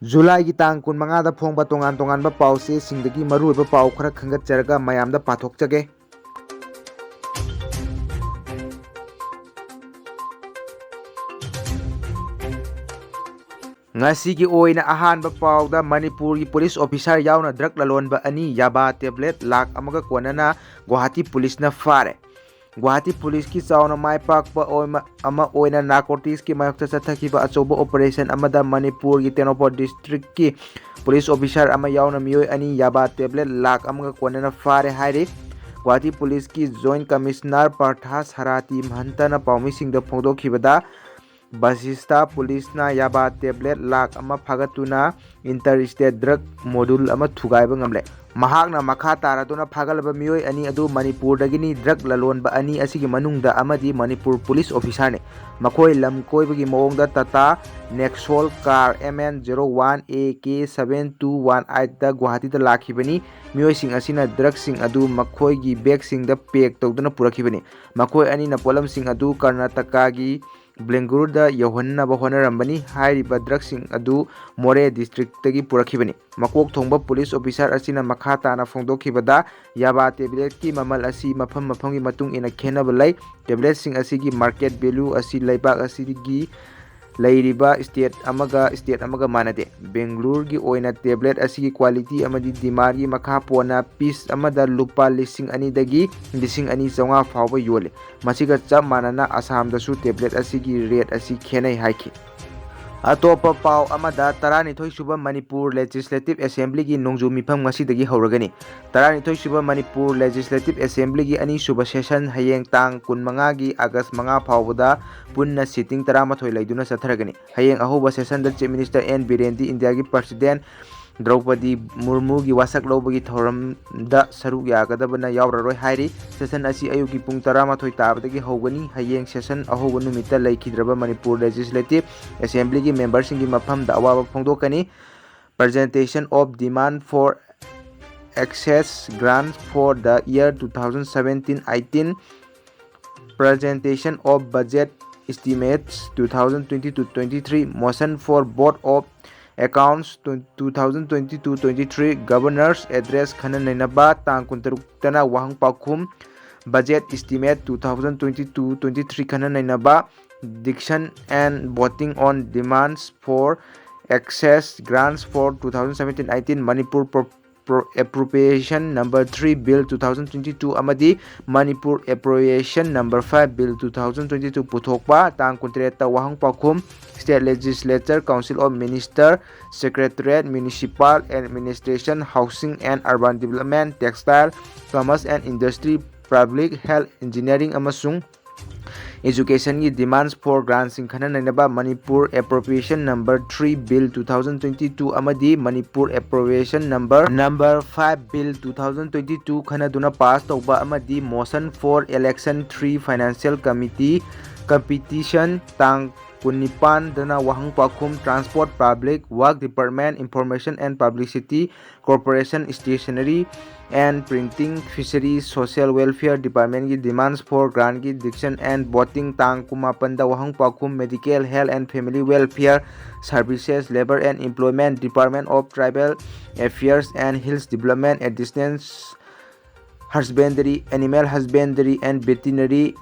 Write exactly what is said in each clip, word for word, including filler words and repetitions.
ꯖꯨꯂꯥꯏꯒꯤ ꯇꯥꯡ ꯀꯨꯟꯃꯉꯥꯗ ꯐꯣꯡꯕ ꯇꯣꯉꯥꯟ ꯇꯣꯉꯥꯟꯕ ꯄꯥꯎꯆꯦꯁꯤꯡꯗꯒꯤ ꯃꯔꯨꯑꯣꯏꯕ ꯄꯥꯎ ꯈꯔ ꯈꯟꯒꯠꯆꯔꯒ ꯃꯌꯥꯝꯗ ꯄꯥꯊꯣꯛꯆꯒꯦ꯫ ꯉꯁꯤꯒꯤ ꯑꯣꯏꯅ ꯑꯍꯥꯟꯕ ꯄꯥꯎꯗ ꯃꯅꯤꯄꯨꯔꯒꯤ ꯄꯨꯂꯤꯁ ꯑꯣꯐꯤꯁꯥꯔ ꯌꯥꯎꯅ ꯗ꯭ꯔꯒ ꯂꯂꯣꯟꯕ ꯑꯅꯤ ꯌꯥꯕꯥ ꯇꯦꯕ꯭ꯂꯦꯠ ꯂꯥꯈ ꯑꯃꯒ ꯀꯣꯟꯅꯅ ꯒꯨꯋꯥꯍꯥꯇꯤ ꯄꯨꯂꯤꯁꯅ ꯐꯥꯔꯦ꯫ ꯒꯨꯋꯥꯍꯥꯇꯤ ꯄꯨꯂꯤꯁꯀꯤ ꯆꯥꯎꯅ ꯃꯥꯏ ꯄꯥꯛꯄ ꯑꯣꯏꯃ-, ꯑꯃ ꯑꯣꯏꯅ ꯅꯥꯔꯀꯣꯇꯤꯛꯁꯀꯤ ꯃꯥꯌꯣꯛꯇ ꯆꯠꯊꯈꯤꯕ ꯑꯆꯧꯕ ꯑꯣꯄꯔꯦꯁꯟ ꯑꯃꯗ ꯃꯅꯤꯄꯨꯔꯒꯤ ꯇꯦꯡꯅꯧꯄꯜ ꯗꯤꯁꯇ꯭ꯔꯤꯛꯀꯤ ꯄꯨꯂꯤꯁ ꯑꯣꯐꯤꯁꯥꯔ ꯑꯃ ꯌꯥꯎꯅ ꯃꯤꯑꯣꯏ ꯑꯅꯤ ꯌꯥꯕꯥ ꯇꯦꯕ꯭ꯂꯦꯠ ꯂꯥꯈ ꯑꯃꯒ ꯀꯣꯟꯅꯅ ꯐꯥꯔꯦ ꯍꯥꯏꯔꯤ꯫ ꯒꯨꯋꯥꯍꯥꯇꯤ ꯄꯨꯂꯤꯁꯀꯤ ꯖꯣꯏꯟꯠ ꯀꯃꯤꯁꯅꯔ ꯄꯥꯔꯊ ꯁꯥꯔꯥꯇꯤ ꯃꯍꯟꯇꯅ ꯄꯥꯎꯃꯤꯁꯤꯡꯗ ꯐꯣꯡꯗꯣꯛꯈꯤꯕꯗ, ꯕꯁꯤꯁꯇꯥ ꯄꯨꯂꯤꯁꯅ ꯌꯥꯕꯥ ꯇꯦꯕ꯭ꯂꯦꯠ ꯂꯥꯈ ꯑꯃ ꯐꯥꯒꯠꯇꯨꯅ ꯏꯟꯇꯔ ꯁ꯭ꯇꯦꯠ ꯗ꯭ꯔꯒ ꯃꯣꯗꯨꯜ ꯑꯃ ꯊꯨꯒꯥꯏꯕ ꯉꯝꯂꯦ꯫ ꯃꯍꯥꯛꯅ ꯃꯈꯥ ꯇꯥꯔꯗꯨꯅ ꯐꯥꯒꯠꯂꯕ ꯃꯤꯑꯣꯏ ꯑꯅꯤ ꯑꯗꯨ ꯃꯅꯤꯄꯨꯔꯗꯒꯤꯅꯤ꯫ ꯗ꯭ꯔꯒ ꯂꯂꯣꯟꯕ ꯑꯅꯤ ꯑꯁꯤꯒꯤ ꯃꯅꯨꯡꯗ ꯑꯃꯗꯤ ꯃꯅꯤꯄꯨꯔ ꯄꯨꯂꯤꯁ ꯑꯣꯐꯤꯁꯥꯔꯅꯤ꯫ ꯃꯈꯣꯏ ꯂꯝ ꯀꯣꯏꯕꯒꯤ ꯃꯑꯣꯡꯗ Tata Nexon car M N zero one A K seven two one eight ꯒꯨꯋꯥꯍꯥꯇꯤꯗ ꯂꯥꯛꯈꯤꯕꯅꯤ꯫ ꯃꯤꯑꯣꯏꯁꯤꯡ ꯑꯁꯤꯅ ꯗ꯭ꯔꯒꯁꯤꯡ ꯑꯗꯨ ꯃꯈꯣꯏꯒꯤ ꯕꯦꯒꯁꯤꯡꯗ ꯄꯦꯛ ꯇꯧꯗꯨꯅ ꯄꯨꯔꯛꯈꯤꯕꯅꯤ꯫ ꯃꯈꯣꯏ ꯑꯅꯤꯅ ꯄꯣꯠꯂꯝꯁꯤꯡ ꯑꯗꯨ ꯀꯔꯅꯥꯇꯀꯥꯒꯤ ꯕꯦꯡꯒꯂꯨꯔꯨꯗ ꯌꯧꯍꯟꯅꯕ ꯍꯣꯠꯅꯔꯝꯕꯅꯤ꯫ ꯍꯥꯏꯔꯤꯕ ꯗ꯭ꯔꯒꯁꯤꯡ ꯑꯗꯨ ꯃꯣꯔꯦ ꯗꯤꯁꯇ꯭ꯔꯤꯛꯇꯒꯤ ꯄꯨꯔꯛꯈꯤꯕꯅꯤ꯫ ꯃꯀꯣꯛ ꯊꯣꯡꯕ ꯄꯨꯂꯤꯁ ꯑꯣꯐꯤꯁꯥꯔ ꯑꯁꯤꯅ ꯃꯈꯥ ꯇꯥꯅ ꯐꯣꯡꯗꯣꯛꯈꯤꯕꯗ, ꯌꯥꯕꯥ ꯇꯦꯕ꯭ꯂꯦꯠꯀꯤ ꯃꯃꯜ ꯑꯁꯤ ꯃꯐꯝ ꯃꯐꯝꯒꯤ ꯃꯇꯨꯡ ꯏꯟꯅ ꯈꯦꯠꯅꯕ ꯂꯩ꯫ ꯇꯦꯕ꯭ꯂꯦꯠꯁꯤꯡ ꯑꯁꯤꯒꯤ ꯃꯥꯔꯀꯦꯠ ꯚꯦꯂꯨ ꯑꯁꯤ ꯂꯩꯕꯥꯛ ꯑꯁꯤꯒꯤ ꯂꯩꯔꯤꯕ ꯁ꯭ꯇꯦꯠ ꯑꯃꯒ ꯁ꯭ꯇꯦꯠ ꯑꯃꯒ ꯃꯥꯟꯅꯗꯦ꯫ ꯕꯦꯡꯒꯂꯨꯔꯨꯒꯤ ꯑꯣꯏꯅ ꯇꯦꯕ꯭ꯂꯦꯠ ꯑꯁꯤꯒꯤ ꯀ꯭ꯋꯥꯂꯤꯇꯤ ꯑꯃꯗꯤ ꯗꯤꯃꯥꯟꯒꯤ ꯃꯈꯥ ꯄꯣꯟꯅ ꯄꯤꯁ ꯑꯃꯗ ꯂꯨꯄꯥ ꯂꯤꯁꯤꯡ ꯑꯅꯤꯗꯒꯤ ꯂꯤꯁꯤꯡ ꯑꯅꯤ ꯆꯥꯝꯃꯉꯥ ꯐꯥꯎꯕ ꯌꯣꯜꯂꯤ꯫ ꯃꯁꯤꯒ ꯆꯞ ꯃꯥꯟꯅꯅ ꯑꯁꯥꯝꯗꯁꯨ ꯇꯦꯕ꯭ꯂꯦꯠ ꯑꯁꯤꯒꯤ ꯔꯦꯠ ꯑꯁꯤ ꯈꯦꯠꯅꯩ ꯍꯥꯏꯈꯤ꯫ ꯑꯇꯣꯞꯄ ꯄꯥꯎ ꯑꯃꯗ, ꯇꯔꯥꯅꯤꯊꯣꯏ ꯁꯨꯕ ꯃꯅꯤꯄꯨꯔ ꯂꯦꯖꯤꯁꯂꯦꯇꯤꯚ ꯑꯦꯁꯦꯝꯕ꯭ꯂꯤꯒꯤ ꯅꯣꯡꯖꯨ ꯃꯤꯐꯝ ꯉꯁꯤꯗꯒꯤ ꯍꯧꯔꯒꯅꯤ꯫ ꯇꯔꯥꯅꯤꯊꯣꯏ ꯁꯨꯕ ꯃꯅꯤꯄꯨꯔ ꯂꯦꯖꯤꯁꯂꯦꯇꯤꯚ ꯑꯦꯁꯦꯝꯕ꯭ꯂꯤꯒꯤ ꯑꯅꯤꯁꯨꯕ ꯁꯦꯁꯟ ꯍꯌꯦꯡ ꯇꯥꯡ ꯀꯨꯟꯃꯉꯥꯒꯤ ꯑꯥꯒꯁ ꯃꯉꯥ ꯐꯥꯎꯕꯗ ꯄꯨꯟꯅ ꯁꯤꯇꯤꯡ ꯇꯔꯥꯃꯥꯊꯣꯏ ꯂꯩꯗꯨꯅ ꯆꯠꯊꯔꯒꯅꯤ꯫ ꯍꯌꯦꯡ ꯑꯍꯧꯕ ꯁꯦꯁꯟꯗ ꯆꯤꯐ ꯃꯤꯅꯤꯁꯇꯔ ꯑꯦꯟ ꯕꯤꯔꯦꯟꯗꯤ ꯏꯟꯗꯤꯌꯥꯒꯤ ꯄ꯭ꯔꯁꯤꯗꯦꯟ ꯗ꯭ꯔꯧꯄꯗꯤ ꯃꯨꯔꯃꯨꯒꯤ ꯋꯥꯁꯛ ꯂꯧꯕꯒꯤ ꯊꯧꯔꯝꯗ ꯁꯔꯨꯛ ꯌꯥꯒꯗꯕꯅ ꯌꯥꯎꯔꯔꯣꯏ ꯍꯥꯏꯔꯤ꯫ ꯁꯦꯁꯟ ꯑꯁꯤ ꯑꯌꯨꯛꯀꯤ ꯄꯨꯡ ꯇꯔꯥꯃꯥꯊꯣꯏ ꯇꯥꯕꯗꯒꯤ ꯍꯧꯒꯅꯤ꯫ ꯍꯌꯦꯡ ꯁꯦꯁꯟ ꯑꯍꯧꯕ ꯅꯨꯃꯤꯠꯇ ꯂꯩꯈꯤꯗ꯭ꯔꯕ ꯃꯅꯤꯄꯨꯔ ꯂꯦꯖꯤꯁꯂꯦꯇꯤꯚ ꯑꯦꯁꯦꯝꯕ꯭ꯂꯤꯒꯤ ꯃꯦꯝꯕꯔꯁꯤꯡꯒꯤ ꯃꯐꯝꯗ ꯑꯋꯥꯕ ꯐꯣꯡꯗꯣꯛꯀꯅꯤ꯫ Presentation of demand for excess grants for the year two thousand seventeen eighteen, presentation of budget estimates two thousand twenty-two twenty-three, motion for vote of Accounts two thousand twenty-two twenty-three, Governor's Address ꯈꯟꯅ ꯅꯩꯅꯕ ꯇꯥꯡ ꯀꯨꯟꯇꯔꯨꯛꯇꯅ ꯋꯥꯍꯪ ꯄꯥꯎꯈꯨꯝ, Budget Estimate two thousand twenty-two twenty-three ꯈꯟꯅ ꯅꯩꯅꯕ, Discussion and Voting on Demands for Excess Grants for two thousand seventeen eighteen Manipur Pro- Pro- Appropriation Number three Bill two thousand twenty-two ꯑꯃꯗꯤ Manipur Appropriation Number five Bill two thousand twenty-two ꯄꯨꯊꯣꯛꯄ ꯇꯥꯡ ꯀꯨꯟꯇꯔꯦꯠꯇ ꯋꯥꯍꯪ ꯄꯥꯎꯈꯨꯝ, State Legislature, Council of Minister, Secretariat, Municipal Administration, Housing and Urban Development, Textile, Commerce and Industry, Public Health, Engineering ꯑꯃꯁꯨꯡ Educationꯒꯤ Demands for Grantꯁꯤꯡ ꯈꯟꯅ ꯅꯩꯅꯕ Manipur Appropriation Number three Bill two thousand twenty-two ꯑꯃꯗꯤ Manipur Appropriation Number Number five Bill two thousand twenty-two ꯈꯟꯅꯗꯨꯅ pass ꯇꯧꯕ ꯑꯃꯗꯤ Motion for Election three Financial Committee Competition ꯇꯥꯡ ꯀꯨꯟꯅꯤꯄꯥꯟꯗꯅ ꯋꯥꯍꯪ ꯄꯥꯎꯈꯨꯝ, Transport, Public Work Department, Information and Publicity Corporation, Stationery and Printing, Fisheries, Social Welfare Departmentꯀꯤ Demands for Grantꯀꯤ Discussion and Voting ꯇꯥꯡ ꯀꯨꯟꯃꯥꯄꯟꯗ ꯋꯥꯍꯪ ꯄꯥꯎꯈꯨꯝ, Medical, Health and Family Welfare Services, Labour and Employment, Department of Tribal Affairs and Hills Development, Additional Husbandry, Animal Husbandry and Veterinary,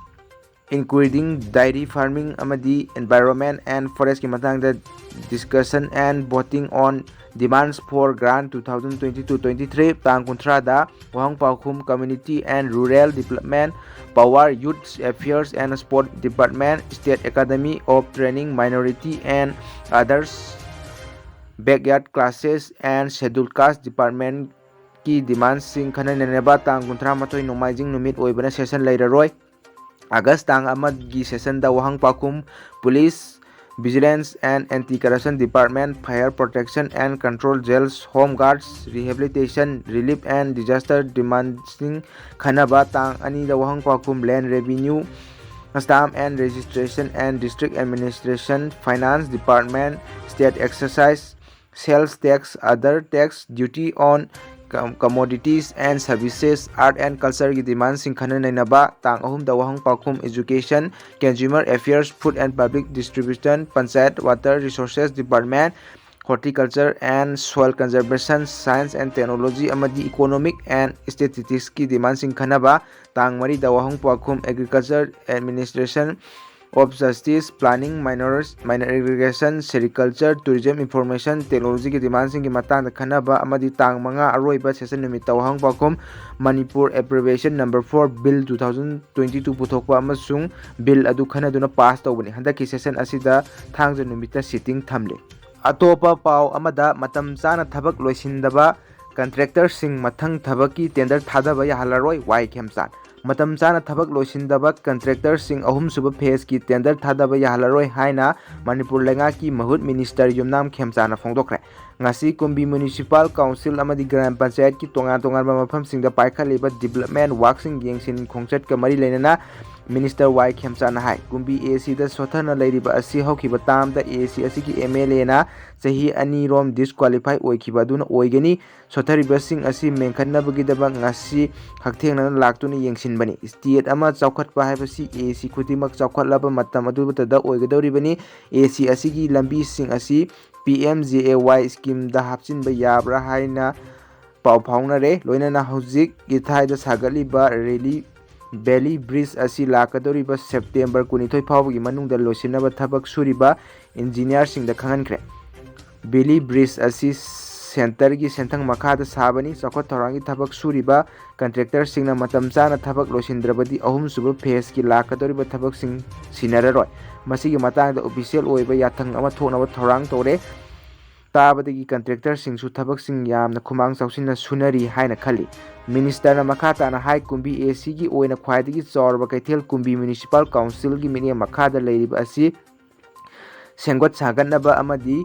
including Dairy Farming ꯑꯃꯗꯤ Environment and Forestꯀꯤ ꯃꯇꯥꯡꯗ Discussion and Voting on Demands for Grant two thousand twenty-two twenty-three ꯇꯥꯡ ꯀꯨꯟꯊ꯭ꯔꯥꯗ ꯋꯥꯍꯪ ꯄꯥꯎꯈꯨꯝ, Community and Rural Development, Power, Youth Affairs and Sport Department, State Academy of Training, Minority and Others, Backyard Classes and Scheduled Caste Departmentꯀꯤ Demandsꯁꯤꯡ ꯈꯟꯅ ꯅꯩꯅꯅꯕ ꯇꯥꯡ ꯀꯨꯟꯊ꯭ꯔꯥ ꯃꯥꯊꯣꯏ ꯅꯣꯡꯃꯥꯏꯖꯤꯡ ꯅꯨꯃꯤꯠ ꯑꯣꯏꯕꯅ session ꯂꯩꯔꯔꯣꯏ꯫ August ꯇꯥꯡ ꯑꯃꯒꯤ sessionꯗ ꯋꯥꯍꯪ ꯄꯥꯎꯈꯨꯝ, Police, Vigilance and Anti-Corruption Department, Fire Protection and Control, Jails, Home Guards, Rehabilitation, Relief and Disaster Demandsꯁꯤꯡ ꯈꯟꯅꯕ ꯇꯥꯡ ꯑꯅꯤꯗ ꯋꯥꯍꯪ ꯄꯥꯎꯈꯨꯝ, Land Revenue, Stamp and Registration and District Administration, Finance Department, State Excise, Sales Tax, Other Tax, Duty on Com- Commodities and Services, Art and Cultureꯒꯤ Demandsꯁꯤꯡ ꯈꯟꯅ ꯅꯩꯅꯕ ꯇꯥꯡ ꯑꯍꯨꯝꯗ ꯋꯥꯍꯪ ꯄꯥꯎꯈꯨꯝ, Education, Consumer Affairs, Food and Public Distribution, Panchayat, Water Resources Department, Horticulture and Soil Conservation, Science and Technology ꯑꯃꯗꯤ Economic and Statisticsꯀꯤ demandꯁꯤꯡ ꯈꯟꯅꯕ꯫ ꯇꯥꯡ ꯃꯔꯤꯗ ꯋꯥꯍꯪ ꯄꯥꯎꯈꯨꯝ Agriculture Administration of Justice, Planning, Minors, Minor Irrigation, Sericulture, Tourism, Information Technologyꯒꯤ demandꯁꯤꯡꯒꯤ ꯃꯇꯥꯡꯗ ꯈꯟꯅꯕ ꯑꯃꯗꯤ ꯇꯥꯡ ꯃꯉꯥ ꯑꯔꯣꯏꯕ session ꯅꯨꯃꯤꯠꯇ ꯋꯥꯍꯪ ꯄꯥꯎꯈꯨꯝ Manipur Appropriation Number four Bill two thousand twenty two ꯄꯨꯊꯣꯛꯄ ꯑꯃꯁꯨꯡ bill ꯑꯗꯨ ꯈꯟꯅꯗꯨꯅ pass ꯇꯧꯕꯅꯤ꯫ ꯍꯟꯗꯛꯀꯤ session ꯑꯁꯤꯗ ꯊꯥꯡꯖ ꯅꯨꯃꯤꯠꯇ sitting ꯊꯝꯂꯤ꯫ ꯑꯇꯣꯞꯄ ꯄꯥꯎ ꯑꯃꯗ, ꯃꯇꯝ ꯆꯥꯅ ꯊꯕꯛ ꯂꯣꯏꯁꯤꯟꯗꯕ contractorꯁꯤꯡ ꯃꯊꯪ ꯊꯕꯛꯀꯤ tender ꯊꯥꯗꯕ ꯌꯥꯍꯜꯂꯔꯣꯏ, ꯋꯥꯏ ꯈꯦꯝꯆꯥꯟ꯫ ꯃꯇꯝ ꯆꯥꯅ ꯊꯕꯛ ꯂꯣꯏꯁꯤꯟꯗꯕ contractorꯁꯤꯡ ꯑꯍꯨꯝꯁꯨꯕ phaseꯀꯤ tender ꯊꯥꯗꯕ ꯌꯥꯍꯜꯂꯔꯣꯏ ꯍꯥꯏꯅ ꯃꯅꯤꯄꯨꯔ ꯂꯩꯉꯥꯛꯀꯤ ꯃꯍꯨꯠ minister ꯌꯨꯝꯅꯥꯝ ꯈꯦꯝꯆꯥꯟꯅ ꯐꯣꯡꯗꯣꯛꯈ꯭ꯔꯦ꯫ ꯉꯁꯤ ꯀꯨꯝꯕꯤ municipal council ꯑꯃꯗꯤ ꯒ꯭ꯔꯥꯝ ꯄꯟꯆꯥꯌꯠꯀꯤ ꯇꯣꯉꯥꯟ ꯇꯣꯉꯥꯟꯕ ꯃꯐꯝꯁꯤꯡꯗ ꯄꯥꯏꯈꯠꯂꯤꯕ development workꯁꯤꯡ ꯌꯦꯡꯁꯤꯟ ꯈꯣꯡꯆꯠꯀ ꯃꯔꯤ ꯂꯩꯅꯅ minister ꯋꯥꯏ ꯈꯦꯝꯆꯥꯟꯅ ꯍꯥꯏ, ꯀꯨꯝꯕꯤ ꯑꯦ ꯁꯤꯗ ꯁꯣꯠꯊꯅ ꯂꯩꯔꯤꯕ ꯑꯁꯤ ꯍꯧꯈꯤꯕ termꯗ ꯑꯦ ꯁꯤ ꯑꯁꯤꯒꯤ MLAꯅ ꯆꯍꯤ ꯑꯅꯤꯔꯣꯝ disqualify ꯑꯣꯏꯈꯤꯕ ꯑꯗꯨꯅ ꯑꯣꯏꯒꯅꯤ꯫ ꯁꯣꯠꯊꯔꯤꯕꯁꯤꯡ ꯑꯁꯤ ꯃꯦꯟꯈꯠꯅꯕꯒꯤꯗꯃꯛ ꯉꯁꯤ ꯍꯛꯊꯦꯡꯅꯅ ꯂꯥꯛꯇꯨꯅ ꯌꯦꯡꯁꯤꯟꯕꯅꯤ꯫ State ꯑꯃ ꯆꯥꯎꯈꯠꯄ ꯍꯥꯏꯕꯁꯤ ꯑꯦ ꯁꯤ ꯈꯨꯗꯤꯡꯃꯛ ꯆꯥꯎꯈꯠꯂꯕ ꯃꯇꯝ ꯑꯗꯨꯗꯇ ꯑꯣꯏꯒꯗꯧꯔꯤꯕꯅꯤ꯫ ꯑꯦ ꯁꯤ ꯑꯁꯤꯒꯤ ꯂꯝꯕꯤꯁꯤꯡ ꯑꯁꯤ P M J A Y schemeꯗ ꯍꯥꯞꯆꯤꯟꯕ ꯌꯥꯕ꯭ꯔꯥ ꯍꯥꯏꯅ ꯄꯥꯎ ꯐꯥꯎꯅꯔꯦ꯫ ꯂꯣꯏꯅꯅ ꯍꯧꯖꯤꯛ ꯏꯊꯥꯏꯗ ꯁꯥꯒꯠꯂꯤꯕ ꯔꯦꯂꯤ, Bailey Bridge ꯑꯁꯤ ꯂꯥꯛꯀꯗꯧꯔꯤꯕ September ꯀꯨꯟꯅꯤꯊꯣꯏ ꯐꯥꯎꯕꯒꯤ ꯃꯅꯨꯡꯗ ꯂꯣꯏꯁꯤꯟꯅꯕ ꯊꯕꯛ ꯁꯨꯔꯤꯕ engineerꯁꯤꯡꯗ ꯈꯪꯍꯟꯈ꯭ꯔꯦ꯫ Bailey Bridge ꯑꯁꯤ centreꯒꯤ ꯁꯦꯟꯊꯪ ꯃꯈꯥꯗ ꯁꯥꯕꯅꯤ꯫ ꯆꯥꯎꯈꯠ ꯊꯧꯔꯥꯡꯒꯤ ꯊꯕꯛ ꯁꯨꯔꯤꯕ contractorꯁꯤꯡꯅ ꯃꯇꯝ ꯆꯥꯅ ꯊꯕꯛ ꯂꯣꯏꯁꯤꯟꯗ꯭ꯔꯕꯗꯤ ꯑꯍꯨꯝꯁꯨꯕ phaseꯀꯤ ꯂꯥꯛꯀꯗꯧꯔꯤꯕ ꯊꯕꯛꯁꯤꯡ ꯁꯤꯟꯅꯔꯔꯣꯏ꯫ ꯃꯁꯤꯒꯤ ꯃꯇꯥꯡꯗ official ꯑꯣꯏꯕ ꯌꯥꯊꯪ ꯑꯃ ꯊꯣꯛꯅꯕ ꯊꯧꯔꯥꯡ ꯇꯧꯔꯦ꯫ ꯇꯥꯕꯗꯒꯤ contractorꯁꯤꯡꯁꯨ ꯊꯕꯛꯁꯤꯡ ꯌꯥꯝꯅ ꯈꯨꯃꯥꯡ ꯆꯥꯎꯁꯤꯟꯅ ꯁꯨꯅꯔꯤ ꯍꯥꯏꯅ ꯈꯜꯂꯤ꯫ Ministerꯅ ꯃꯈꯥ ꯇꯥꯅ ꯍꯥꯏ, ꯀꯨꯝꯕꯤ ꯑꯦ ꯁꯤꯒꯤ ꯑꯣꯏꯅ ꯈ꯭ꯋꯥꯏꯗꯒꯤ ꯆꯥꯎꯔꯕ ꯀꯩꯊꯦꯜ ꯀꯨꯝꯕꯤ municipal councilꯒꯤ ꯃꯤꯠꯌꯦꯡ ꯃꯈꯥꯗ ꯂꯩꯔꯤꯕ ꯑꯁꯤ ꯁꯦꯝꯒꯠ ꯁꯥꯒꯠꯅꯕ ꯑꯃꯗꯤ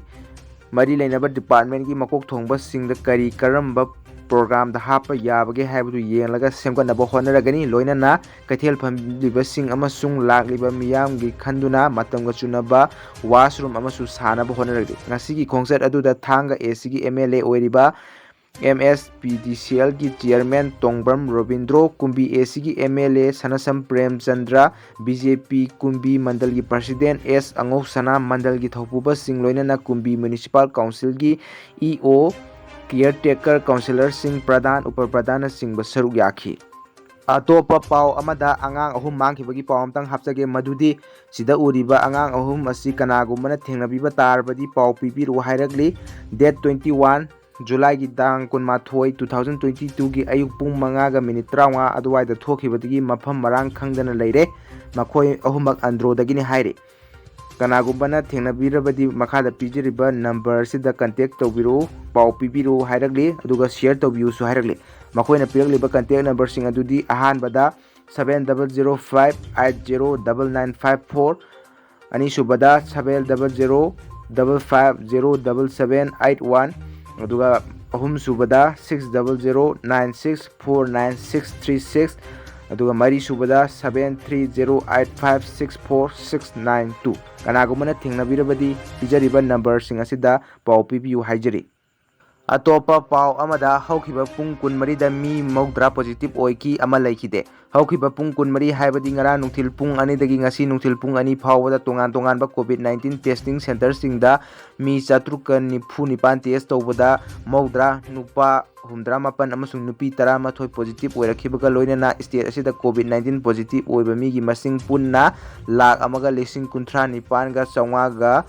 ꯃꯔꯤ ꯂꯩꯅꯕ departmentꯀꯤ ꯃꯀꯣꯛ ꯊꯣꯡꯕꯁꯤꯡꯗ ꯀꯔꯤ ꯀꯔꯝꯕ programꯗ ꯍꯥꯞꯄ ꯌꯥꯕꯒꯦ ꯍꯥꯏꯕꯗꯨ ꯌꯦꯡꯂꯒ ꯁꯦꯝꯒꯠꯅꯕ ꯍꯣꯠꯅꯔꯒꯅꯤ꯫ ꯂꯣꯏꯅꯅ ꯀꯩꯊꯦꯜ ꯐꯝꯂꯤꯕꯁꯤꯡ ꯑꯃꯁꯨꯡ ꯂꯥꯛꯂꯤꯕ ꯃꯤꯌꯥꯝꯒꯤ ꯈꯟꯗꯨꯅ ꯃꯇꯝꯒ ꯆꯨꯅꯕ washroom ꯑꯃꯁꯨ ꯁꯥꯅꯕ ꯍꯣꯠꯅꯔꯒꯅꯤ꯫ ꯉꯁꯤꯒꯤ ꯈꯣꯡꯆꯠ ꯑꯗꯨꯗ ꯊꯥꯡꯒ ꯑꯦ ꯁꯤꯒꯤ MLA ꯑꯣꯏꯔꯤꯕ ꯑꯦꯝ ꯑꯦꯁ ꯄꯤ ꯗꯤ ꯁꯤ ꯑꯦꯜꯒꯤ chairman Tongbram Robindro, Kumbi A ꯁꯤꯒꯤ M L A Sanasam Premchandra, B J P Kumbi ꯃꯟꯗꯜꯒꯤ ꯄ꯭ꯔꯁꯤꯗꯦꯟ ꯑꯦꯁ ꯑꯉꯧꯁꯅꯥ, ꯃꯟꯗꯜꯒꯤ ꯊꯧꯄꯨꯕꯁꯤꯡ, ꯂꯣꯏꯅꯅ ꯀꯨꯝꯕꯤ ꯃ꯭ꯌꯨꯅꯤꯁꯤꯄꯥꯜ ꯀꯥꯎꯟꯁꯤꯜꯒꯤ ꯏ ꯑꯣ, ꯀꯤꯌꯔ ꯇꯦꯀꯔ ꯀꯥꯎꯟꯁꯤꯂꯔꯁꯤꯡ, ꯄ꯭ꯔꯙꯥꯟ, ꯎꯄ ꯄ꯭ꯔꯙꯥꯟꯅꯆꯤꯡꯕ ꯁꯔꯨꯛ ꯌꯥꯈꯤ꯫ ꯑꯇꯣꯞꯄ ꯄꯥꯎ ꯑꯃꯗ ꯑꯉꯥꯡ ꯑꯍꯨꯝ ꯃꯥꯡꯈꯤꯕꯒꯤ ꯄꯥꯎ ꯑꯃꯇꯪ ꯍꯥꯞꯆꯒꯦ, ꯃꯗꯨꯗꯤ ꯁꯤꯗ ꯎꯔꯤꯕ ꯑꯉꯥꯡ ꯑꯍꯨꯝ ꯑꯁꯤ ꯀꯅꯥꯒꯨꯝꯕꯅ ꯊꯦꯡꯅꯕꯤꯕ ꯇꯥꯔꯕꯗꯤ ꯄꯥꯎ ꯄꯤꯕꯤꯔꯛꯎ ꯍꯥꯏꯔꯛꯂꯤ꯫ Date twenty one Julyꯒꯤ ꯇꯥꯡ ꯀꯨꯟꯃꯥꯊꯣꯏ, two thousand twenty twoꯒꯤ ꯑꯌꯨꯛ ꯄꯨꯡ ꯃꯉꯥꯒ ꯃꯤꯅꯤꯠ ꯇꯔꯥꯃꯉꯥ ꯑꯗꯨꯋꯥꯏꯗ ꯊꯣꯛꯈꯤꯕꯗꯒꯤ ꯃꯐꯝ ꯃꯔꯥꯡ ꯈꯪꯗꯅ ꯂꯩꯔꯦ꯫ ꯃꯈꯣꯏ ꯑꯍꯨꯝꯃꯛ ꯑꯟꯗ꯭ꯔꯣꯗꯒꯤꯅꯤ ꯍꯥꯏꯔꯤ꯫ ꯀꯅꯥꯒꯨꯝꯕꯅ ꯊꯦꯡꯅꯕꯤꯔꯕꯗꯤ ꯃꯈꯥꯗ ꯄꯤꯖꯔꯤꯕ ꯅꯝꯕꯔ ꯑꯁꯤꯗ ꯀꯟꯇꯦꯛ ꯇꯧꯕꯤꯔꯛꯎ, ꯄꯥꯎ ꯄꯤꯕꯤꯔꯛꯎ ꯍꯥꯏꯔꯛꯂꯤ, ꯑꯗꯨꯒ ꯁꯤꯌꯔ ꯇꯧꯕꯤꯌꯨꯁꯨ ꯍꯥꯏꯔꯛꯂꯤ꯫ ꯃꯈꯣꯏꯅ ꯄꯤꯔꯛꯂꯤꯕ ꯀꯟꯇꯦꯛ ꯅꯝꯕꯔꯁꯤꯡ ꯑꯗꯨꯗꯤ ꯑꯍꯥꯟꯕꯗ seven double zero five eight zero double nine five four, ꯑꯅꯤꯁꯨꯕꯗ seven double zero double five zero double seven eight one, ꯑꯗꯨꯒ ꯑꯍꯨꯝꯁꯨꯕꯗ six double zero nine six four nine six three six, ꯑꯗꯨꯒ ꯃꯔꯤꯁꯨꯕꯗ seven three zero eight five six four six nine two꯫ ꯀꯅꯥꯒꯨꯝꯕꯅ ꯊꯦꯡꯅꯕꯤꯔꯕꯗꯤ ꯄꯤꯖꯔꯤꯕ ꯅꯝꯕꯔꯁꯤꯡ ꯑꯁꯤꯗ ꯄꯥꯎ ꯄꯤꯕꯤꯌꯨ ꯍꯥꯏꯖꯔꯤ꯫ ꯑꯇꯣꯞꯄ ꯄꯥꯎ ꯑꯃꯗ, ꯍꯧꯈꯤꯕ ꯄꯨꯡ ꯀꯨꯟꯃꯔꯤꯗ ꯃꯤ ꯃꯧꯗ꯭ꯔꯥ ꯄꯣꯖꯤꯇꯤꯚ ꯑꯣꯏꯈꯤ, ꯑꯃ ꯂꯩꯈꯤꯗꯦ꯫ ꯍꯧꯈꯤꯕ ꯄꯨꯡ ꯀꯨꯟꯃꯔꯤ ꯍꯥꯏꯕꯗꯤ ꯉꯔꯥꯡ ꯅꯨꯡꯊꯤꯜ ꯄꯨꯡ ꯑꯅꯤꯗꯒꯤ ꯉꯁꯤ ꯅꯨꯡꯊꯤꯜ ꯄꯨꯡ ꯑꯅꯤ ꯐꯥꯎꯕꯗ ꯇꯣꯉꯥꯟ ꯇꯣꯉꯥꯟꯕ ꯀꯣꯚꯤꯗ ꯅꯥꯏꯟꯇꯤꯟ ꯇꯦꯁꯇꯤꯡ ꯁꯦꯟꯇꯔꯁꯤꯡꯗ ꯃꯤ ꯆꯥꯇ꯭ꯔꯨꯛꯀ ꯅꯤꯐꯨ ꯅꯤꯄꯥꯟ ꯇꯦꯁ ꯇꯧꯕꯗ ꯃꯧꯗ꯭ꯔꯥ ꯅꯨꯄꯥ ꯍꯨꯝꯗ꯭ꯔꯥ ꯃꯥꯄꯟ ꯑꯃꯁꯨꯡ ꯅꯨꯄꯤ ꯇꯔꯥꯃꯥꯊꯣꯏ ꯄꯣꯖꯤꯇꯤꯚ ꯑꯣꯏꯔꯛꯈꯤꯕꯒ ꯂꯣꯏꯅꯅ ꯁ꯭ꯇꯦꯠ ꯑꯁꯤꯗ ꯀꯣꯚꯤꯗ ꯅꯥꯏꯟꯇꯤꯟ ꯄꯣꯖꯤꯇꯤꯚ ꯑꯣꯏꯕ ꯃꯤꯒꯤ ꯃꯁꯤꯡ ꯄꯨꯟꯅ ꯂꯥꯈ ꯑꯃꯒ ꯂꯤꯁꯤꯡ ꯀꯨꯟꯊ꯭ꯔꯥ ꯅꯤꯄꯥꯟꯒ ꯆꯥꯝꯃꯉꯥꯒ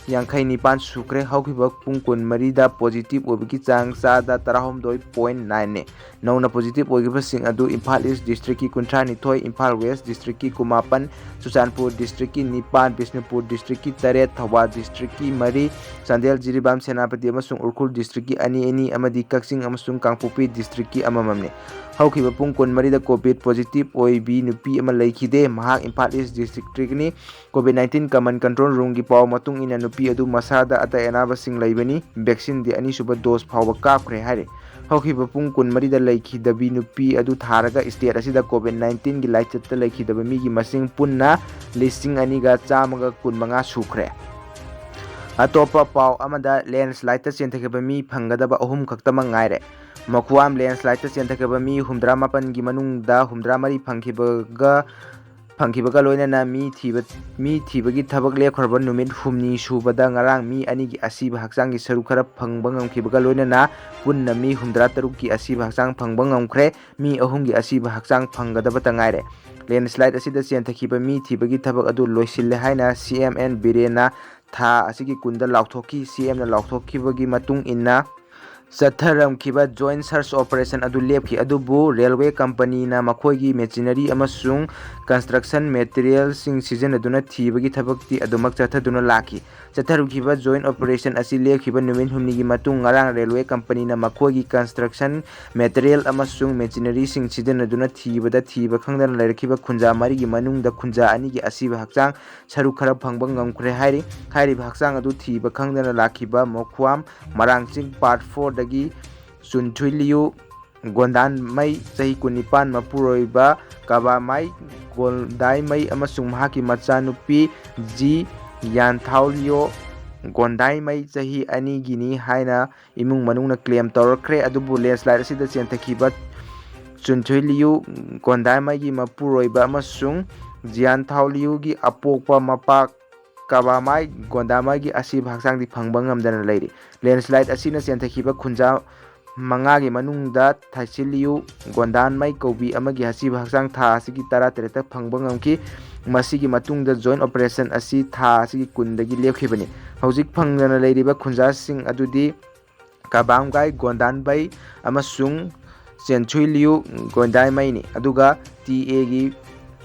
ꯌꯥꯡꯈꯩ ꯅꯤꯄꯥꯟ ꯁꯨꯈ꯭ꯔꯦ꯫ ꯍꯧꯈꯤꯕ ꯄꯨꯡ ꯀꯨꯟꯃꯔꯤꯗ ꯄꯣꯖꯤꯇꯤꯚ ꯑꯣꯏꯕꯒꯤ ꯆꯥꯡ ꯆꯥꯗ ꯇꯔꯥꯍꯨꯝꯗꯣꯏ ꯄꯣꯏꯟ ꯅꯥꯏꯟꯅꯤ꯫ ꯅꯧꯅ ꯄꯣꯖꯤꯇꯤꯚ ꯑꯣꯏꯈꯤꯕꯁꯤꯡ ꯑꯗꯨ ꯏꯝꯐꯥꯜ ꯏꯁ ꯗꯤꯁꯇ꯭ꯔꯤꯛꯀꯤ ꯀꯨꯟꯊ꯭ꯔꯥꯅꯤꯊꯣꯏ, ꯏꯝꯐꯥꯜ ꯋꯦꯁ ꯗꯤꯁꯇ꯭ꯔꯤꯛꯀꯤ ꯀꯨꯟꯃꯥꯄꯟ, ꯆꯨꯔꯆꯥꯟꯄꯨꯔ ꯗꯤꯁꯇ꯭ꯔꯤꯛꯀꯤ ꯅꯤꯄꯥꯟ, ꯕꯤꯁꯅꯨꯄꯨꯔ ꯗꯤꯁꯇ꯭ꯔꯤꯛꯀꯤ ꯇꯔꯦꯠ, ꯊꯧꯕꯥꯜ ꯗꯤꯁꯇ꯭ꯔꯤꯛꯀꯤ ꯃꯔꯤ, ꯆꯥꯟꯗꯦꯜ, ꯖꯤꯔꯤꯕꯥꯝ, ꯁꯦꯅꯥꯄꯇꯤ ꯑꯃꯁꯨꯡ ꯎꯈ꯭ꯔꯨꯜ ꯗꯤꯁꯇ꯭ꯔꯤꯛꯀꯤ ꯑꯅꯤ ꯑꯅꯤ ꯑꯃꯗꯤ ꯀꯛꯆꯤꯡ ꯑꯃꯁꯨꯡ ꯀꯥꯡꯄꯣꯛꯄꯤ ꯗꯤꯁꯇ꯭ꯔꯤꯛꯀꯤ ꯑꯃꯃꯝꯅꯤ꯫ ꯍꯧꯈꯤꯕ ꯄꯨꯡ ꯀꯨꯟꯃꯔꯤꯗ ꯀꯣꯚꯤꯗ ꯄꯣꯖꯤꯇꯤꯚ ꯑꯣꯏꯕꯤ ꯅꯨꯄꯤ ꯑꯃ ꯂꯩꯈꯤꯗꯦ꯫ ꯃꯍꯥꯛ ꯏꯝꯐꯥꯜ ꯏꯁ ꯗꯤꯁꯇ꯭ꯔꯤꯛꯀꯤꯅꯤ꯫ ꯀꯣꯚꯤꯗ ꯅꯥꯏꯟꯇꯤꯟ ꯀꯃꯟ ꯀꯟꯇ꯭ꯔꯣꯜ ꯔꯨꯝꯒꯤ ꯄꯥꯎ ꯃꯇꯨꯡ ꯏꯟꯅ ꯅꯨꯄꯤ ꯑꯗꯨ ꯃꯁꯥꯗ ꯑꯇꯩ ꯑꯅꯥꯕꯁꯤꯡ ꯂꯩꯕꯅꯤ꯫ ꯚꯦꯛꯁꯤꯟꯗꯤ ꯑꯅꯤꯁꯨꯕ ꯗꯣꯁ ꯐꯥꯎꯕ ꯀꯥꯞꯈ꯭ꯔꯦ ꯍꯥꯏꯔꯤ꯫ ꯍꯧꯈꯤꯕ ꯄꯨꯡ ꯀꯨꯟꯃꯔꯤꯗ ꯂꯩꯈꯤꯗꯕꯤ ꯅꯨꯄꯤ ꯑꯗꯨ ꯊꯥꯔꯒ ꯁ꯭ꯇꯦꯠ ꯑꯁꯤꯗ ꯀꯣꯚꯤꯗ ꯅꯥꯏꯟꯇꯤꯟꯒꯤ ꯂꯥꯏꯆꯠꯇ ꯂꯩꯈꯤꯗꯕ ꯃꯤꯒꯤ ꯃꯁꯤꯡ ꯄꯨꯟꯅ ꯂꯤꯁꯤꯡ ꯑꯅꯤꯒ ꯆꯥꯝꯃꯒ ꯀꯨꯟꯃꯉꯥ ꯁꯨꯈ꯭ꯔꯦ꯫ ꯑꯇꯣꯞꯄ ꯄꯥꯎ ꯑꯃꯗ, ꯂꯦꯟꯁꯂꯥꯏꯠꯇ ꯆꯦꯟꯊꯈꯤꯕ ꯃꯤ ꯐꯪꯒꯗꯕ ꯑꯍꯨꯝ ꯈꯛꯇꯃꯛ ꯉꯥꯏꯔꯦ꯫ ꯃꯈꯨꯋꯥꯝ ꯂꯦꯟꯁꯂꯥꯏꯠꯇ ꯆꯦꯟꯊꯈꯤꯕ ꯃꯤ ꯍꯨꯝꯗ꯭ꯔꯥ ꯃꯥꯄꯟꯒꯤ ꯃꯅꯨꯡꯗ ꯍꯨꯝꯗ꯭ꯔꯥ ꯃꯔꯤ ꯐꯪꯈꯤꯕꯒ ꯐꯪꯈꯤꯕꯒ ꯂꯣꯏꯅꯅ ꯃꯤ ꯊꯤꯕ ꯃꯤ ꯊꯤꯕꯒꯤ ꯊꯕꯛ ꯂꯦꯞꯈ꯭ꯔꯕ ꯅꯨꯃꯤꯠ ꯍꯨꯝꯅꯤ ꯁꯨꯕꯗ ꯉꯔꯥꯡ ꯃꯤ ꯑꯅꯤꯒꯤ ꯑꯁꯤꯕ ꯍꯛꯆꯥꯡꯒꯤ ꯁꯔꯨꯛ ꯈꯔ ꯐꯪꯕ ꯉꯝꯈꯤꯕꯒ ꯂꯣꯏꯅꯅ ꯄꯨꯟꯅ ꯃꯤ ꯍꯨꯝꯗ꯭ꯔꯥ ꯇꯔꯨꯛꯀꯤ ꯑꯁꯤꯕ ꯍꯛꯆꯥꯡ ꯐꯪꯕ ꯉꯝꯈ꯭ꯔꯦ꯫ ꯃꯤ ꯑꯍꯨꯝꯒꯤ ꯑꯁꯤꯕ ꯍꯛꯆꯥꯡ ꯐꯪꯒꯗꯕꯇ ꯉꯥꯏꯔꯦ꯫ ꯂꯦꯟꯁꯂꯥꯏꯠ ꯑꯁꯤꯗ ꯆꯦꯟꯊꯈꯤꯕ ꯃꯤ ꯊꯤꯕꯒꯤ ꯊꯕꯛ ꯑꯗꯨ ꯂꯣꯏꯁꯤꯜꯂꯦ ꯍꯥꯏꯅ ꯁꯤ ꯑꯦꯝ ꯑꯦꯟ ꯕꯤꯔꯦꯟꯅ ꯊꯥ ꯑꯁꯤꯒꯤ ꯀꯨꯟꯗ ꯂꯥꯎꯊꯣꯛꯈꯤ꯫ ꯁꯤ ꯑꯦꯝꯅ ꯂꯥꯎꯊꯣꯛꯈꯤꯕꯒꯤ ꯃꯇꯨꯡ ꯏꯟꯅ ꯆꯠꯊꯔꯝꯈꯤꯕ ꯖꯣꯏꯟ ꯁꯔꯆ ꯑꯣꯄꯔꯦꯁꯟ ꯑꯗꯨ ꯂꯦꯞꯈꯤ, ꯑꯗꯨꯕꯨ ꯔꯦꯜꯋꯦ ꯀꯝꯄꯅꯤꯅ ꯃꯈꯣꯏꯒꯤ ꯃꯦꯆꯤꯅꯔꯤ ꯑꯃꯁꯨꯡ ꯀꯟꯁꯇ꯭ꯔꯛꯁꯟ ꯃꯦꯇꯔꯤꯌꯦꯜꯁꯤꯡ ꯁꯤꯖꯤꯟꯅꯗꯨꯅ ꯊꯤꯕꯒꯤ ꯊꯕꯛꯇꯤ ꯑꯗꯨꯃꯛ ꯆꯠꯊꯗꯨꯅ ꯂꯥꯛꯈꯤ꯫ ꯆꯠꯊꯔꯨꯈꯤꯕ ꯖꯣꯏꯟ ꯑꯣꯄꯔꯦꯁꯟ ꯑꯁꯤ ꯂꯦꯞꯈꯤꯕ ꯅꯨꯃꯤꯠ ꯍꯨꯝꯅꯤꯒꯤ ꯃꯇꯨꯡ ꯉꯔꯥꯡ ꯔꯦꯜꯋꯦ ꯀꯝꯄꯅꯤꯅ ꯃꯈꯣꯏꯒꯤ ꯀꯟꯁꯇ꯭ꯔꯛꯁꯟ ꯃꯦꯇꯔꯤꯌꯦꯜ ꯑꯃꯁꯨꯡ ꯃꯦꯆꯤꯅꯔꯤꯁꯤꯡ ꯁꯤꯖꯤꯟꯅꯗꯨꯅ ꯊꯤꯕꯗ ꯊꯤꯕ ꯈꯪꯗꯅ ꯂꯩꯔꯛꯈꯤꯕ ꯈꯨꯟꯖꯥ ꯃꯔꯤꯒꯤ ꯃꯅꯨꯡꯗ ꯈꯨꯟꯖꯥ ꯑꯅꯤꯒꯤ ꯑꯁꯤꯕ ꯍꯛꯆꯥꯡ ꯁꯔꯨꯛ ꯈꯔ ꯐꯪꯕ ꯉꯝꯈ꯭ꯔꯦ ꯍꯥꯏꯔꯤ꯫ ꯍꯥꯏꯔꯤꯕ ꯍꯛꯆꯥꯡ ꯑꯗꯨ ꯊꯤꯕ ꯈꯪꯗꯅ ꯂꯥꯛꯈꯤꯕ ꯃꯣꯈ꯭ꯋꯥꯝ ꯃꯔꯥꯡꯆꯤꯡ ꯄꯥꯔꯠ ꯐꯣꯔꯗꯒꯤ ꯆꯨꯟꯊꯨꯏꯂꯤꯌꯨ ꯒꯣꯟꯗꯥꯟꯃꯩ, ꯆꯍꯤ ꯀꯨꯟꯅꯤꯄꯥꯟ, ꯃꯄꯨꯔꯣꯏꯕ ꯀꯕꯥꯃꯥꯏ ꯒꯣꯟꯗꯥꯏꯃꯩ ꯑꯃꯁꯨꯡ ꯃꯍꯥꯛꯀꯤ ꯃꯆꯥꯅꯨꯄꯤ ꯖꯤ ꯌꯥꯟꯊꯥꯎꯂꯤꯌꯣ ꯒꯣꯟꯗꯥꯏꯃꯩ, ꯆꯍꯤ ꯑꯅꯤꯒꯤꯅꯤ ꯍꯥꯏꯅ ꯏꯃꯨꯡ ꯃꯅꯨꯡꯅ ꯀ꯭ꯂꯦꯝ ꯇꯧꯔꯛꯈ꯭ꯔꯦ꯫ ꯑꯗꯨꯕꯨ ꯂꯦꯟꯁꯂꯥꯏꯠ ꯑꯁꯤꯗ ꯆꯦꯟꯊꯈꯤꯕ ꯆꯨꯟꯊꯨꯏꯂꯤꯌꯨ ꯒꯣꯟꯗꯥꯏꯃꯩꯒꯤ ꯃꯄꯨꯔꯣꯏꯕ ꯑꯃꯁꯨꯡ ꯖꯤꯌꯥꯟ ꯊꯥꯎꯂꯤꯌꯨꯒꯤ ꯑꯄꯣꯛꯄ ꯃꯄꯥ ꯀꯕꯥꯃꯥꯏ ꯒꯣꯟꯗꯥꯃꯥꯏꯒꯤ ꯑꯁꯤꯕ ꯍꯛꯆꯥꯡꯗꯤ ꯐꯪꯕ ꯉꯝꯗꯅ ꯂꯩꯔꯤ꯫ ꯂꯦꯟꯁꯂꯥꯏꯠ ꯑꯁꯤꯅ ꯆꯦꯟꯊꯈꯤꯕ ꯈꯨꯟꯖꯥ ꯃꯉꯥꯒꯤ ꯃꯅꯨꯡꯗ ꯊꯥꯏꯁꯤꯂꯤꯌꯨ ꯒꯣꯟꯗꯥꯟꯃꯩ ꯀꯧꯕꯤ ꯑꯃꯒꯤ ꯑꯁꯤꯕ ꯍꯛꯆꯥꯡ ꯊꯥ ꯑꯁꯤꯒꯤ ꯇꯔꯥꯇꯔꯦꯠꯇ ꯐꯪꯕ ꯉꯝꯈꯤ꯫ ꯃꯁꯤꯒꯤ ꯃꯇꯨꯡꯗ ꯖꯣꯏꯟ ꯑꯣꯄꯔꯦꯁꯟ ꯑꯁꯤ ꯊꯥ ꯑꯁꯤꯒꯤ ꯀꯨꯟꯗꯒꯤ ꯂꯦꯞꯈꯤꯕꯅꯤ꯫ ꯍꯧꯖꯤꯛ ꯐꯪꯗꯅ ꯂꯩꯔꯤꯕ ꯈꯨꯟꯖꯥꯁꯤꯡ ꯑꯗꯨꯗꯤ ꯀꯕꯥꯝꯒꯥꯏ ꯒꯣꯟꯗꯥꯟꯕꯩ ꯑꯃꯁꯨꯡ ꯆꯦꯟꯊꯨꯏꯂꯤꯌꯨ ꯒꯣꯟꯗꯥꯏꯃꯩꯅꯤ꯫ ꯑꯗꯨꯒ ꯇꯤ ꯑꯦꯒꯤ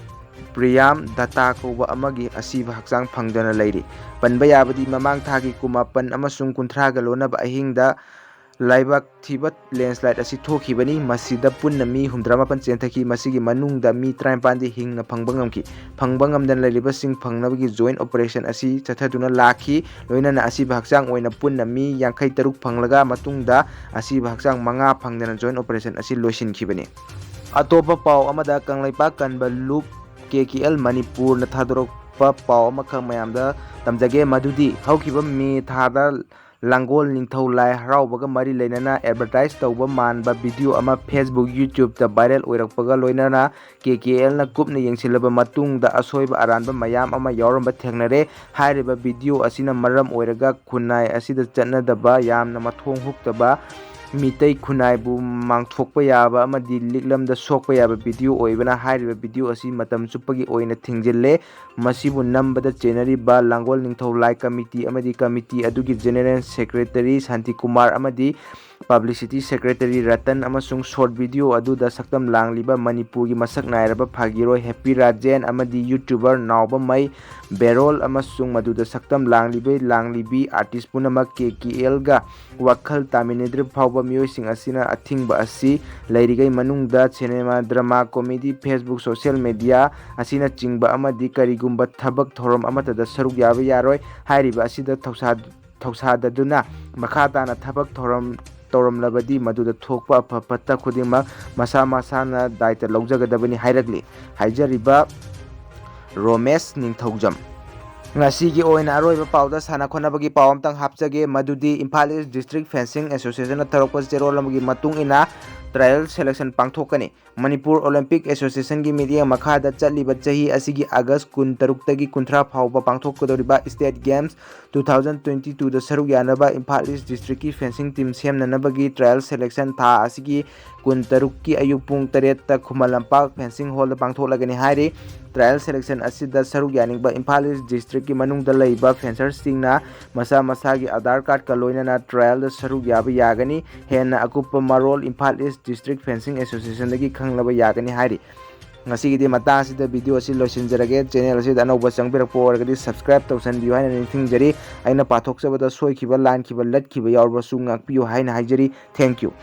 ꯄ꯭ꯔꯤꯌꯥꯝ ꯗꯠꯇꯥ ꯀꯧꯕ ꯑꯃꯒꯤ ꯑꯁꯤꯕ ꯍꯛꯆꯥꯡ ꯐꯪꯗꯅ ꯂꯩꯔꯤ꯫ ꯄꯟꯕ ꯌꯥꯕꯗꯤ ꯃꯃꯥꯡ ꯊꯥꯒꯤ ꯀꯨꯟꯃꯥꯄꯟ ꯑꯃꯁꯨꯡ ꯀꯨꯟꯊ꯭ꯔꯥꯒ ꯂꯣꯟꯅꯕ ꯑꯍꯤꯡꯗ ꯂꯥꯏꯕꯛ ꯊꯤꯕ ꯂꯦꯟꯁꯂꯥꯏꯠ ꯑꯁꯤ ꯊꯣꯛꯈꯤꯕꯅꯤ꯫ ꯃꯁꯤꯗ ꯄꯨꯟꯅ ꯃꯤ ꯍꯨꯝꯗ꯭ꯔꯥ ꯃꯥꯄꯟ ꯆꯦꯟꯊꯈꯤ꯫ ꯃꯁꯤꯒꯤ ꯃꯅꯨꯡꯗ ꯃꯤ ꯇꯔꯥꯅꯤꯄꯥꯟꯗꯤ ꯍꯤꯡꯅ ꯐꯪꯕ ꯉꯝꯈꯤ꯫ ꯐꯪꯕ ꯉꯝꯗꯅ ꯂꯩꯔꯤꯕꯁꯤꯡ ꯐꯪꯅꯕꯒꯤ ꯖꯣꯏꯟ ꯑꯣꯄꯔꯦꯁꯟ ꯑꯁꯤ ꯆꯠꯊꯗꯨꯅ ꯂꯥꯛꯈꯤ꯫ ꯂꯣꯏꯅꯅ ꯑꯁꯤꯕ ꯍꯛꯆꯥꯡ ꯑꯣꯏꯅ ꯄꯨꯟꯅ ꯃꯤ ꯌꯥꯡꯈꯩ ꯇꯔꯨꯛ ꯐꯪꯂꯒ ꯃꯇꯨꯡꯗ ꯑꯁꯤꯕ ꯍꯛꯆꯥꯡ ꯃꯉꯥ ꯐꯪꯗꯅ ꯖꯣꯏꯟ ꯑꯣꯄꯔꯦꯁꯟ ꯑꯁꯤ ꯂꯣꯏꯁꯤꯟꯈꯤꯕꯅꯤ꯫ ꯑꯇꯣꯞꯄ ꯄꯥꯎ ꯑꯃꯗ, ꯀꯪꯂꯩꯄꯥꯛ ꯀꯟꯕ ꯂꯨꯞ ꯀꯦ ꯀꯦ ꯑꯦꯜ ꯃꯅꯤꯄꯨꯔꯅ ꯊꯥꯗꯣꯔꯛ ꯄ ꯄꯥꯎ ꯑꯃꯈꯛ ꯃꯌꯥꯝꯗ ꯇꯝꯖꯒꯦ꯫ ꯃꯗꯨꯗꯤ ꯍꯧꯈꯤꯕ ꯃꯦ ꯊꯥꯗ ꯂꯥꯡꯒꯣꯜ ꯅꯤꯡꯊꯧ ꯂꯥꯏ ꯍꯔꯥꯎꯕꯒ ꯃꯔꯤ ꯂꯩꯅꯅ ꯑꯦꯗꯚꯔꯇꯥꯏꯁ ꯇꯧꯕ ꯃꯥꯟꯕ ꯚꯤꯗꯤꯑꯣ ꯑꯃ Facebook, YouTube-ꯇ ꯚꯥꯏꯔꯦꯜ ꯑꯣꯏꯔꯛꯄꯒ ꯂꯣꯏꯅꯅ ꯀꯦ ꯀꯦ ꯑꯦꯜꯅ ꯀꯨꯞꯅ ꯌꯦꯡꯁꯤꯜꯂꯕ ꯃꯇꯨꯡꯗ ꯑꯁꯣꯏꯕ ꯑꯔꯥꯟꯕ ꯃꯌꯥꯝ ꯑꯃ ꯌꯥꯎꯔꯝꯕ ꯊꯦꯡꯅꯔꯦ꯫ ꯍꯥꯏꯔꯤꯕ ꯚꯤꯗꯤꯑꯣ ꯑꯁꯤꯅ ꯃꯔꯝ ꯑꯣꯏꯔꯒ ꯈꯨꯟꯅꯥꯏ ꯑꯁꯤꯗ ꯆꯠꯅꯗꯕ, ꯌꯥꯝꯅ ꯃꯊꯣꯡ ꯍꯨꯛꯇꯕ, ꯃꯤꯇꯩ ꯈꯨꯟꯅꯥꯏꯕꯨ ꯃꯥꯡꯊꯣꯛꯄ ꯌꯥꯕ ꯑꯃꯗꯤ ꯂꯤꯛꯂꯝꯗ ꯁꯣꯛꯄ ꯌꯥꯕ ꯚꯤꯗꯤꯑꯣ ꯑꯣꯏꯕꯅ ꯍꯥꯏꯔꯤꯕ ꯚꯤꯗꯤꯑꯣ ꯑꯁꯤ ꯃꯇꯝ ꯆꯨꯞꯄꯒꯤ ꯑꯣꯏꯅ ꯊꯤꯡꯖꯤꯜꯂꯦ꯫ ꯃꯁꯤꯕꯨ ꯅꯝꯕꯗ ꯆꯦꯟꯅꯔꯤꯕ ꯂꯥꯡꯒꯣꯜ ꯅꯤꯡꯊꯧ ꯂꯥꯏ ꯀꯃꯤꯇꯤ ꯑꯃꯗꯤ ꯀꯃꯤꯇꯤ ꯑꯗꯨꯒꯤ ꯖꯦꯅꯦꯔꯦꯜ ꯁꯦꯀ꯭ꯔꯦꯇꯔꯤ ꯁꯥꯟꯇꯤꯀꯨꯃꯥꯔ ꯑꯃꯗꯤ ꯄꯕ꯭ꯂꯤꯁꯤꯇꯤ ꯁꯦꯀ꯭ꯔꯦꯇꯔꯤ ꯔꯇꯟ ꯑꯃꯁꯨꯡ ꯁꯣꯔꯠ ꯚꯤꯗꯤꯑꯣ ꯑꯗꯨꯗ ꯁꯛꯇꯝ ꯂꯥꯡꯂꯤꯕ ꯃꯅꯤꯄꯨꯔꯒꯤ ꯃꯁꯛ ꯅꯥꯏꯔꯕ ꯐꯥꯒꯤꯔꯣꯏ ꯍꯦꯄꯤ ꯔꯥꯖꯦꯟ ꯑꯃꯗꯤ ꯌꯨꯇ꯭ꯌꯨꯕꯔ ꯅꯥꯎꯕꯃꯩ ꯕꯦꯔꯣꯜ ꯑꯃꯁꯨꯡ ꯃꯗꯨꯗ ꯁꯛꯇꯝ ꯂꯥꯡꯂꯤꯕ ꯂꯥꯡꯂꯤꯕꯤ ꯑꯥꯔꯇꯤꯁ ꯄꯨꯝꯅꯃꯛ ꯀꯦ ꯀꯦ ꯑꯦꯜꯒ ꯋꯥꯈꯜ ꯇꯥꯃꯤꯟꯅꯗ꯭ꯔꯤꯕ ꯐꯥꯎꯕ ꯃꯤꯑꯣꯏꯁꯤꯡ ꯑꯁꯤꯅ ꯑꯊꯤꯡꯕ ꯑꯁꯤ ꯂꯩꯔꯤꯉꯩ ꯃꯅꯨꯡꯗ cinema, drama, comedy, Facebook, social media ꯑꯁꯤꯅꯆꯤꯡꯕ ꯑꯃꯗꯤ ꯀꯔꯤꯒꯨꯝꯕ ꯊꯕꯛ ꯊꯧꯔꯝ ꯑꯃꯠꯇꯗ ꯁꯔꯨꯛ ꯌꯥꯕ ꯌꯥꯔꯣꯏ꯫ ꯍꯥꯏꯔꯤꯕ ꯑꯁꯤꯗ ꯊꯧꯁꯥ-, ꯊꯧꯁꯥꯗꯗꯨꯅ ꯃꯈꯥ ꯇꯥꯅ ꯊꯕꯛ ꯊꯧꯔꯝ ꯇꯧꯔꯝꯂꯕꯗꯤ ꯃꯗꯨꯗ ꯊꯣꯛꯄ ꯑꯐ ꯐꯠꯇ ꯈꯨꯗꯤꯡꯃꯛ ꯃꯁꯥ ꯃꯁꯥꯅ ꯗꯥꯏꯇ ꯂꯧꯖꯒꯗꯕꯅꯤ ꯍꯥꯏꯔꯛꯂꯤ꯫ ꯍꯥꯏꯖꯔꯤꯕ ꯔꯣꯃꯦꯁ ꯅꯤꯡꯊꯧꯖꯝ꯫ ꯉꯁꯤꯒꯤ ꯑꯣꯏꯅ ꯑꯔꯣꯏꯕ ꯄꯥꯎꯗ ꯁꯥꯟꯅ ꯈꯣꯠꯅꯕꯒꯤ ꯄꯥꯎ ꯑꯝꯇꯪ ꯍꯥꯞꯆꯒꯦ, ꯃꯗꯨꯗꯤ ꯏꯝꯐꯥꯜ ꯏꯁ ꯗꯤꯁꯇ꯭ꯔꯤꯛ ꯐꯦꯟꯁꯤꯡ ꯑꯦꯁꯣꯁꯤꯌꯦꯁꯟꯅ ꯊꯧꯔꯛꯄ ꯆꯦꯔꯣꯜ ꯑꯃꯒꯤ ꯃꯇꯨꯡ ꯏꯟꯅ ꯇ꯭ꯔꯥꯌꯦꯜ ꯁꯦꯂꯦꯛꯁꯟ ꯄꯥꯡꯊꯣꯛꯀꯅꯤ꯫ ꯃꯅꯤꯄꯨꯔ ꯑꯣꯂꯤꯝꯄꯤꯛ ꯑꯦꯁꯣꯁꯤꯌꯦꯁꯟꯒꯤ ꯃꯤꯠꯌꯦꯡ ꯃꯈꯥꯗ ꯆꯠꯂꯤꯕ ꯆꯍꯤ ꯑꯁꯤꯒꯤ ꯑꯥꯒꯁ ꯀꯨꯟꯇꯔꯨꯛꯇꯒꯤ ꯀꯨꯟꯊ꯭ꯔꯥ ꯐꯥꯎꯕ ꯄꯥꯡꯊꯣꯛꯀꯗꯧꯔꯤꯕ state games two thousand twenty ꯇꯨꯗ ꯁꯔꯨꯛ ꯌꯥꯅꯕ ꯏꯝꯐꯥꯜ ꯏꯁ ꯗꯤꯁꯇ꯭ꯔꯤꯛꯀꯤ ꯐꯦꯟꯁꯤꯡ ꯇꯤꯝ ꯁꯦꯝꯅꯅꯕꯒꯤ ꯇ꯭ꯔꯥꯌꯦꯜ ꯁꯦꯂꯦꯛꯁꯟ ꯊꯥ ꯑꯁꯤꯒꯤ ꯀꯨꯟꯇꯔꯨꯛꯀꯤ ꯑꯌꯨꯛ ꯄꯨꯡ ꯇꯔꯦꯠꯇ ꯈꯨꯃꯟ ꯂꯝꯄꯥꯛ ꯐꯦꯟꯁꯤꯡ ꯍꯣꯜꯗ ꯄꯥꯡꯊꯣꯛꯂꯒꯅꯤ ꯍꯥꯏꯔꯤ꯫ ꯇ꯭ꯔꯥꯌꯦꯜ ꯁꯦꯂꯦꯛꯁꯟ ꯑꯁꯤꯗ ꯁꯔꯨꯛ ꯌꯥꯅꯤꯡꯕ ꯏꯝꯐꯥꯜ ꯏꯁ ꯗꯤꯁꯇ꯭ꯔꯤꯛꯀꯤ ꯃꯅꯨꯡꯗ ꯂꯩꯕ ꯐꯦꯟꯁꯔꯁꯤꯡꯅ ꯃꯁꯥ ꯃꯁꯥꯒꯤ ꯑꯙꯥꯔ ꯀꯥꯔꯗꯀ ꯂꯣꯏꯅꯅ ꯇ꯭ꯔꯥꯌꯦꯜꯗ ꯁꯔꯨꯛ ꯌꯥꯕ ꯌꯥꯒꯅꯤ꯫ ꯍꯦꯟꯅ ꯑꯀꯨꯞꯄ ꯃꯔꯣꯜ ꯏꯝꯐꯥꯜ ꯏꯁ ꯗꯤꯁꯇ꯭ꯔꯤꯛ ꯐꯦꯟꯁꯤꯡ ꯑꯦꯁꯣꯁꯤꯌꯦꯁꯟꯗꯒꯤ ꯈꯪꯅꯕ ꯌꯥꯒꯅꯤ ꯍꯥꯏꯔꯤ꯫ ꯉꯁꯤꯒꯤꯗꯤ ꯃꯇꯥꯡ ꯑꯁꯤꯗ ꯚꯤꯗꯤꯑꯣ ꯑꯁꯤ ꯂꯣꯏꯁꯤꯟꯖꯔꯒꯦ꯫ ꯆꯦꯅꯦꯜ ꯑꯁꯤꯗ ꯑꯅꯧꯕ ꯆꯪꯕꯤꯔꯛꯄ ꯑꯣꯏꯔꯒꯗꯤ ꯁꯕꯁꯀ꯭ꯔꯥꯏꯕ ꯇꯧꯁꯟꯕꯤꯌꯨ ꯍꯥꯏꯅ ꯅꯤꯡꯁꯤꯡꯖꯔꯤ꯫ ꯑꯩꯅ ꯄꯥꯊꯣꯛꯆꯕꯗ ꯁꯣꯏꯈꯤꯕ, ꯂꯥꯟꯈꯤꯕ, ꯂꯠꯈꯤꯕ ꯌꯥꯎꯔꯕꯁꯨ ꯉꯥꯛꯄꯤꯌꯨ ꯍꯥꯏꯅ ꯍꯥꯏꯖꯔꯤ꯫ Thank you꯫